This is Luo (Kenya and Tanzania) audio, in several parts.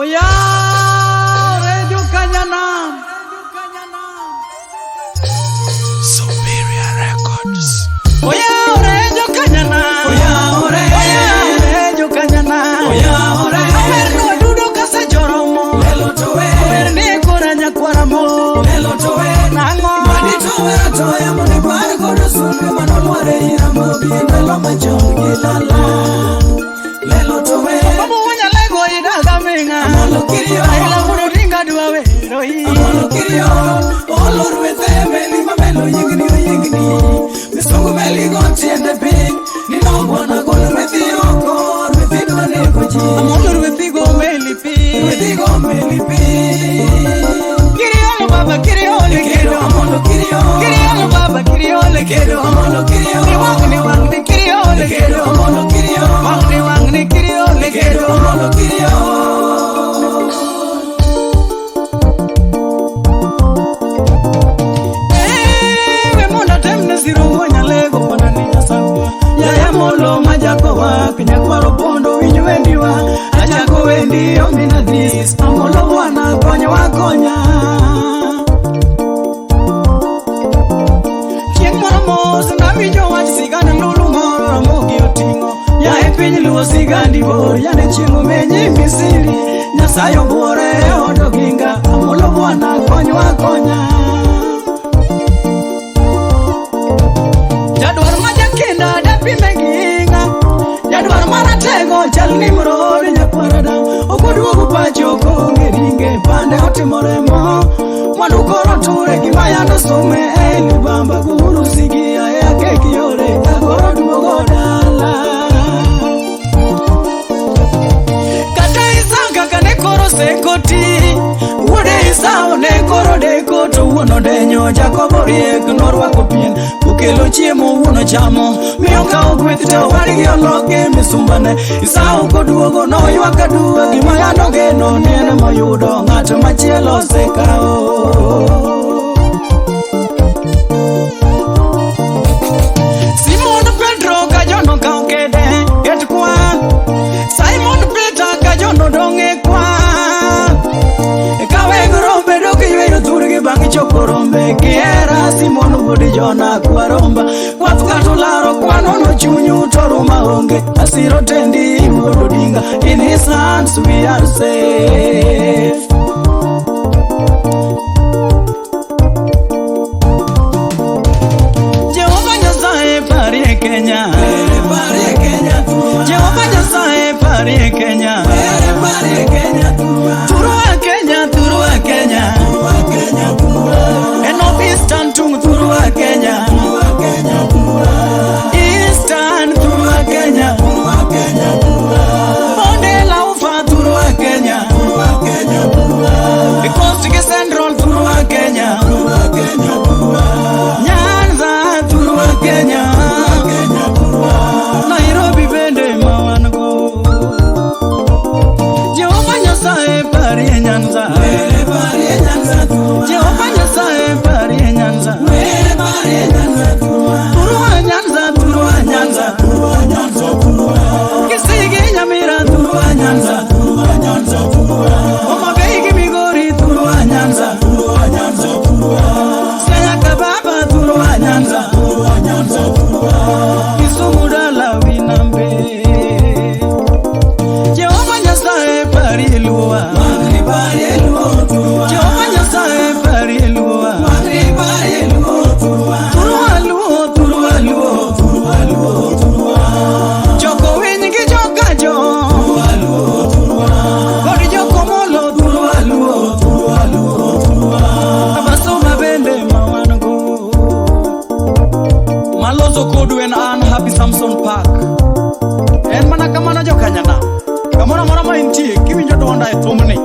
Oyawre jokanyanam. Superior Records. Oyawre jokanyanam. Oyawre. Oyawre jokanyanam. Oyawre. Awerno adudo kasechoromo. Lelo to we. Awerni kora nyakwaramo. Lelo to we. Nang'o? Mani to we atoya mondo ipar godo sulwe manolwar ei Ramogi e ndalo machon gi lala. Lelo to we. Babu wanyalego idaga ming'a. Amolo kirio. Raila wuod Odinga dwa wero i. Amolo kirio. Olo rwethe meli mamelo yiengni oyiengni. Misungu meli go tiende piny. Ninongwana gol rwethi oko. Rwethi dwa nego ji. Amolo rwethi go meli pi. Rwethi go meli piny. Kiriolo baba kiriole Kedo kedo. amolo kirio. Kiriolo baba kiriole Kedo kedo. amolo kirio. Ni wang ni wang ni kiriole Kedo kedo. amolo kirio. Wang ni wang ni kiriole Kedo kedo. amolo kirio. Ewe mondo atemne siro wuo nyalego mana ni Nyasachwa. Yaya molo majakowa nyakwaro pondo winj wendiwa achako wendi omina dis amolo bwana konywa konya. Chieng' moro mos nawinjo wach sigand lulu moro Ramogi oting'o. Yaye piny luo sigandi bor, yande chieng' omenyi Misiri. Nyasaye obuore e od oginga, Amolo bwana konywa konya. Jadwar ma jakinda dapime gi ng'a? Jadwar maratego chal ni mror nyakwarada. Ok oduogo pacho koonge ringe, pande otimore mo. Mwandu koro ture gima yande osume ei lubamba guru sigia e akek yore agoro duogo dala. Kata Isaka kane koro seko ti, wuode Esau ne koro deko to wuon odenyo. Jakobo riek norwako pien, kokelo chiemo wuon ochamo. Mi okawo gweth to owadgi oloke misumbane. Esau koduogo noywak aduwa, gima yande ogeno ne en moyudo ng'at machielo osekawo. Simon Petro ka John okawo kede ket kwa Simon Peter ka John odong' e kwa Ka weg rombe dok yweyo thurgi bang' choko rombe Kihera Simon wuod Jona kwa romba Kwath kato laro kwanono chunyu to ruma onge Asiro tendi wuod Odinga In his hands we are safe. Jehova Nyasaye parie Kenya. Ere parie Kenya thurwa. Jehova Nyasaye parie Kenya. Ere parie Kenya thurwa. Thurwa Kenya, thurwa Kenya. Thurwa Kenya thurwa. E North Eastern tung thurwa Kenya. Thurwa Kenya thurwa. Eastern thurwa Kenya. Thurwa Kenya thurwa. Bonde la Ufa thurwa Kenya. Thurwa Kenya thurwa. Coast gi Central thurwa Kenya. Thurwa Kenya thurwa. Nyanza thurwa Kenya. Kenya thurwa. Nairobi bende ma wan go. Jehova Nyasaye parie Nyanza. Ere parie Nyanza thurwa. Jehova Nyasaye parie Nyanza. Ere parie Nyanza thurwa. Thurwa Nyanza, thurwa Nyanza. Thurwa Nyanza thurwa. Kisii gi Nyamira thurwa Nyanza. Thurwa Nyanza thurwa. Homa Bay gi Migori thurwa Nyanza. Thurwa Nyanza thurwa. Siaya Kababa thurwa Nyanza. Thurwa Nyanza thurwa. Kisumu dala winambe. Jehova Nyasaye parie luowa. Wang'ni parie luo thurwa. Jehova Nyasaye parie luowa. Wang'ni parie luo thurwa. Thurwa luo, thurwa luo. Thurwa luo thurwa. Joko winy gi jokajo. Thurwa luo thurwa. Kod jokomolo thurwa luo. Thurwa luo thurwa. Abasoma bende ma wan go. Maloso kodu en an Happy Samson Park. En mana kamano jokanyanam. Kamoro amora ma intie kiwinjo dwonda e thumni.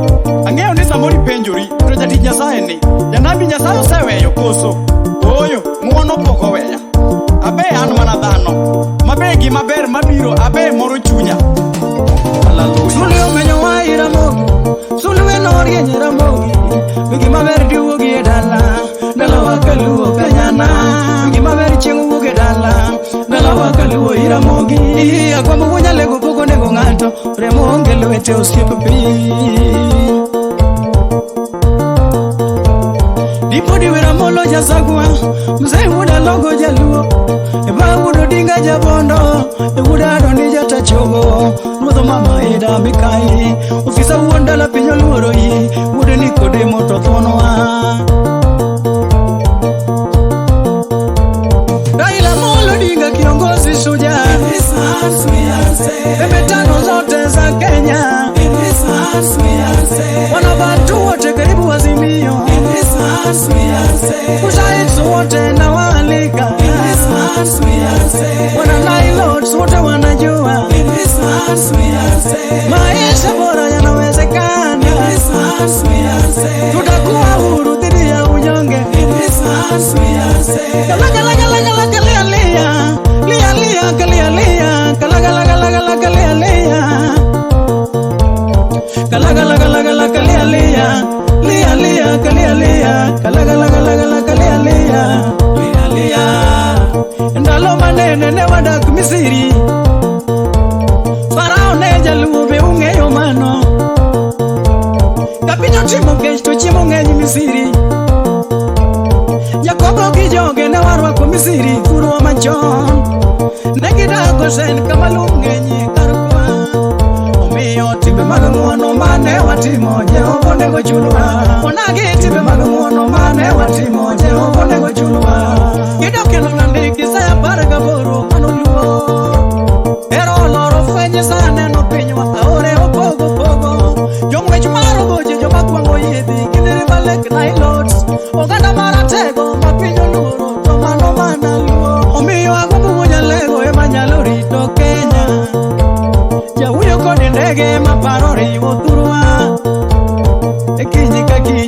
Ang'eyo ni samoro ipenjori to jatich Nyasaye ni janabi Nyasaye oseweyo koso? Ooyo, ng'uono pok oweya. Abe an mana dhano. Mabe gima ber mabiro abe moro chunya. Hallelujah. Sulwe omenyo wa Ramogi, sulwe norieny e Ramogi, gima ber diwuogi e dala, dalawa kaluo kanyana, gima ber chieng' wuok e dala, dalawa kaluo i Ramogi. Agwambo wuo nyalego pok onego ng'ato, remo onge lweny. owete osiep piny. Dipodi Weramolo jasagwa, mzee wuoda logo jaluo, eba wuod Odinga jabondo, e wuod Adoni jatachogo, ruodh mama Ida Mikai, ofisa wuon dala piny oluoro yi, wuod Nikodemo to thuonwa. Raila Amolo Odinga kiongozi shujaa, pembe tano zote za Kenya, wanabatu wote karibu Azimio, Kushaids wote na waalika, wana Nilots wote wanajua, maisha bora yanawezekana, tutakuwa huru dhidi ya unyonge. Kalaga laga laga laga lia lia, lia lia kalia lia, kalaga laga laga laga lia lia. Kalaga laga laga laga lia lia, lia lia kalia lia, kalaga laga laga laga lia lia, lia lia. Ndalo manene ne wadak Misri, Farao ne jaluo be ung'eyo mano. Ka piny otimo kech to chiemo ng'eny Misri. Jakobo gi joge ne warwako Misri kurwa machon. Ne gidak Goshen kama lum ng'enyie kar kwan. Omiyo timbe mag ng'uono mane watimo Jehova onego chulwa. Onagi timbe mag ng'uono mane watimo Jehova onego chulwa. Gidok kendo nandiki sa 18 mano luo. Ero oloro fwenye sa neno pinywa aore opogo pogo. Jong'wech mar oboche joma kwang'o yiedhi gin River Lake Nilotes. Oganda maratego ma piny oluoro to mano mana luo. Omiyo agombo wuon Jalego ema nyalo rito Kenya. Jawuoyo kod ndege maparo riwo thurwa. E kinyi ka kiny